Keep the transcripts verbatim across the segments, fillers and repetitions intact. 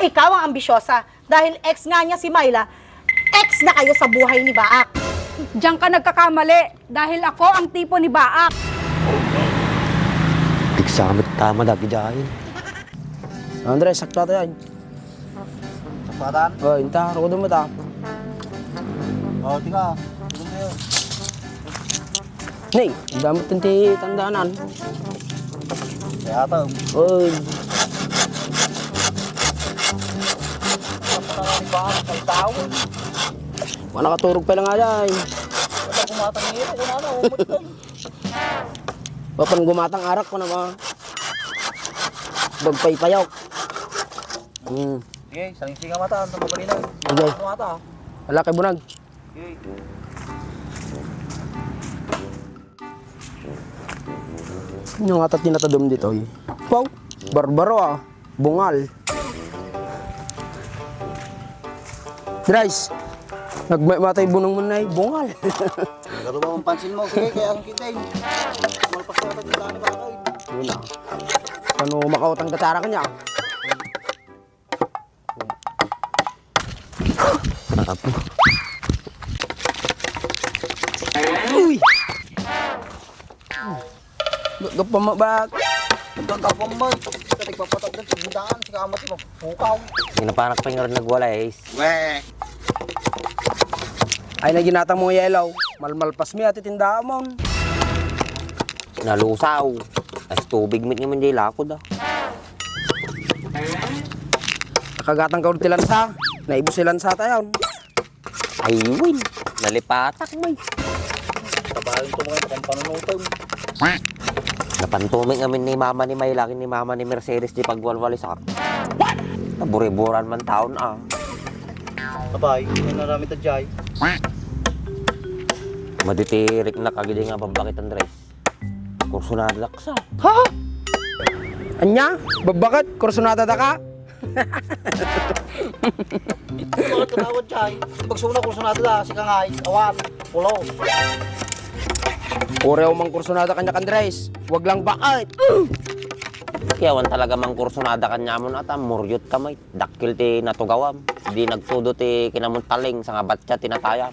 Ikaw ang ambisyosa. Dahil ex nga niya si Myla, ex na kayo sa buhay ni Baak. Diyan ka nagkakamali. Dahil ako ang tipo ni Baak. Tigsamit tama dagi dahil. Andres, sakto ata yan. Sakto ata? O, inta, rukod mo ta. O, tika. Rukod mo yun. Ni, damot ti tandanan. Kaya ata. Oy. Wala nakaturog pa lang nga yan. Wala gumatang nito, wala na, umot lang. Wapan gumatang arak ko na ba? Bagpaypayok. Hmm. Sige, saling-singa mata, ang mabalinaw. Sige. Ano ata? Wala kay bunag. Yung ata tinatadom dito, eh. Wow, barbaro, ah. Bungal. Dres, nagmatay bunong mo na, eh. Bungal. Nagkatuba ang pansin mo. Sige, kaya ang kita, eh. Malpas na yata yung dami ba, eh? Wala. Ano makautang katara kanya? Apo. Uy! Gagapam mo ba? Gagapam mo. Sa tigpapatag ng tindahan, si Kamat yung magpukaw. Ginapanak pa yung nagwalay, eh. We! Ay, na ginatang mo yelaw. Malmalpas mi ati tindahan mo. Nalusaw. As tubig mit nga man jay lakod, ah. Nakagatang ka ulit ti lansa. Naibus ti lansa tayo. Ay, win. Nalipatak, may. Tabayan to mga pampanunutan. Napantumik ngamin ni mama ni May, lagi ni mama ni Mercedes di pagwalwalisak. What? Naburiburan man taon, ah. Abay, may narami ta jay. Maditirik na kagidi nga babakit, Andres. Kursunada laksa. Ha? Anya? Babakit? Kursunada da ka? Bakit ka tawad jay? Pagsuna, kursunada da, si Kangay, awan, pulo. Urew mang kursunada kanya, Andres. Wag lang bakit. Kaya wan talaga mang kursunada kanya mo na, ta, muryot ka, may. Dakkel ti natugawam. Di nagtudo ti kinamuntaling, sa nga batya ti natayam.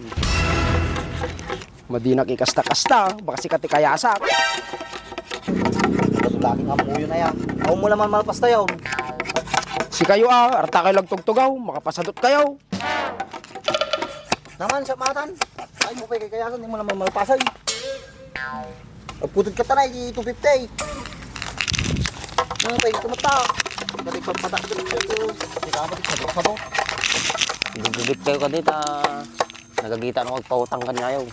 Madinak ikasta-kasta, baka sika ti kayasak. Kaso laki nga puyo na yan. Awan mo naman malpas tayo. Sikayo, ah, arta kayo lagtugtugaw, makapasadot kayo. Naman sa matan. Ay mo pa kay kayasan, di mo naman malpasan. Agputod ka tanay, di two fifty. Ano pa yung kumata? Dali pagpatak dito. Di ka ako, di ka ako. Dugdugit kayo ka dita. Nagagita no agpautang kanyayo.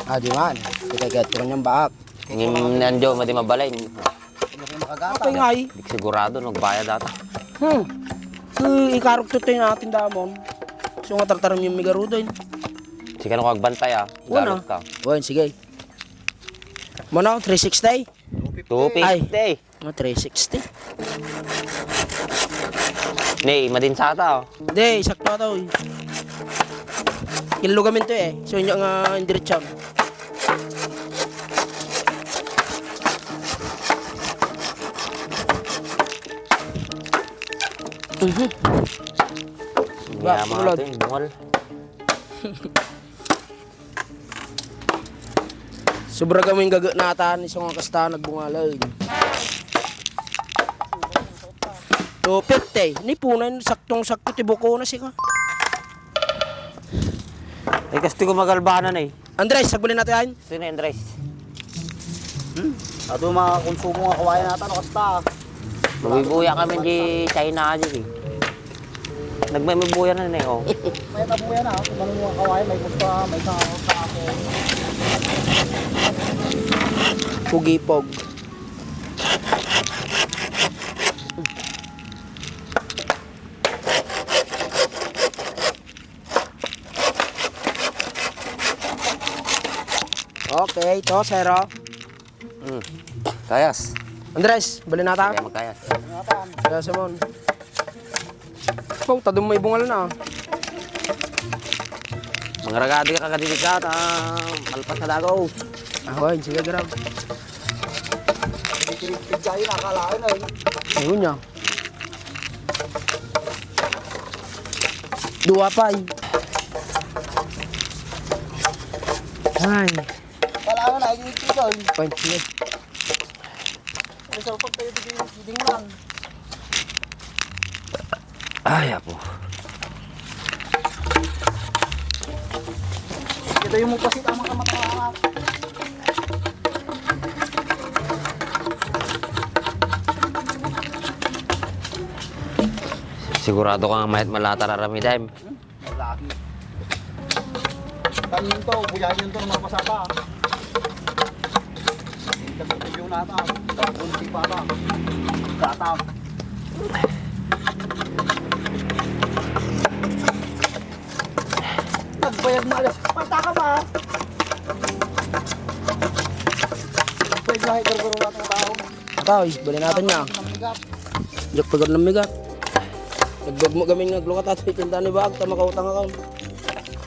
Ah, di man. Kita kaya tukan yang baak. Ngem ni Anjo, madi mabalin. Hindi ko makagata. Apay nga, eh. Di sigurado no agbayad ata. Hmm. Eh, ikarog to tayo natin damon. So nga tartaram yung migarudo, eh. Sige, no, agbantay, ah. Wala. Garot ka. Wen, sige. Mano, three sixty? Two fifty. Ay. Mga three sixty. Ni, madinsata, oh. Di, sakto to, eh. Kilugamin to, eh. So, inyo nga indiretsahan. Mhm. Ba, Yaman ulod. Natin, bungal. Sobra kami yung gaganatan, isang nga kasta, nagbungalan. Two fifty. Ni punay, saktong-sakto, tibuko na sika. Ay, kasto ko magalbanan, eh. Andres, sagbalin natin yan. Sino, Andres? Hmm? Ato mga konsumo nga kawayan natin, no, kasta. Mabibuya kami di China, di, eh. Nagmamibuya na, eh, oh. May tabuya na, kung ano mga kawayan, may gusto, may sa, sa ako. Pugipog. Okay, to, zero. Hmm. Kayas. Andres, bali na ta? Kaya magkayas. Kaya, Simon. Pau, tadong may bungal na. Mangaragadi ka, kadidi ka, ta malpas na dagaw. Ahoy, sige, grab. Hindi pinigpig tayo, nakalain, eh. Ayun niya. Dua pay. Ay. Kailangan na, igigit ko. Point five. May salpag tayo dito yung feeding run. Ay, apo. Ito yung mupasi, tama ka, matawa. Sigurado ka nga mayat malata raramidem. Lagi. Tanim to, buyayan to ng mga pasata. Hindi ka sa video na ata. Bunti pa ata. Gata. Nagbayad na alas. Panta ka ba? Nagbayad na, ikarbaro natin ang tao. Ataw, bali natin niya. Ang bigat. Diyak pagod ng bigat. Nagdagmo kami nga aglukat at itinda ni Bag, ta makautang ako.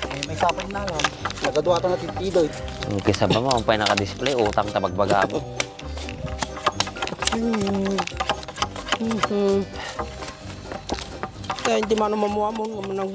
Eh, may sapay na lang. Nagaduwa ta na titido eh. Ang kisaba mo, ang pay naka-display, utang ta bagbaga mo. Hmm. Hmm. Kaya hindi man mamuha mo, nga manang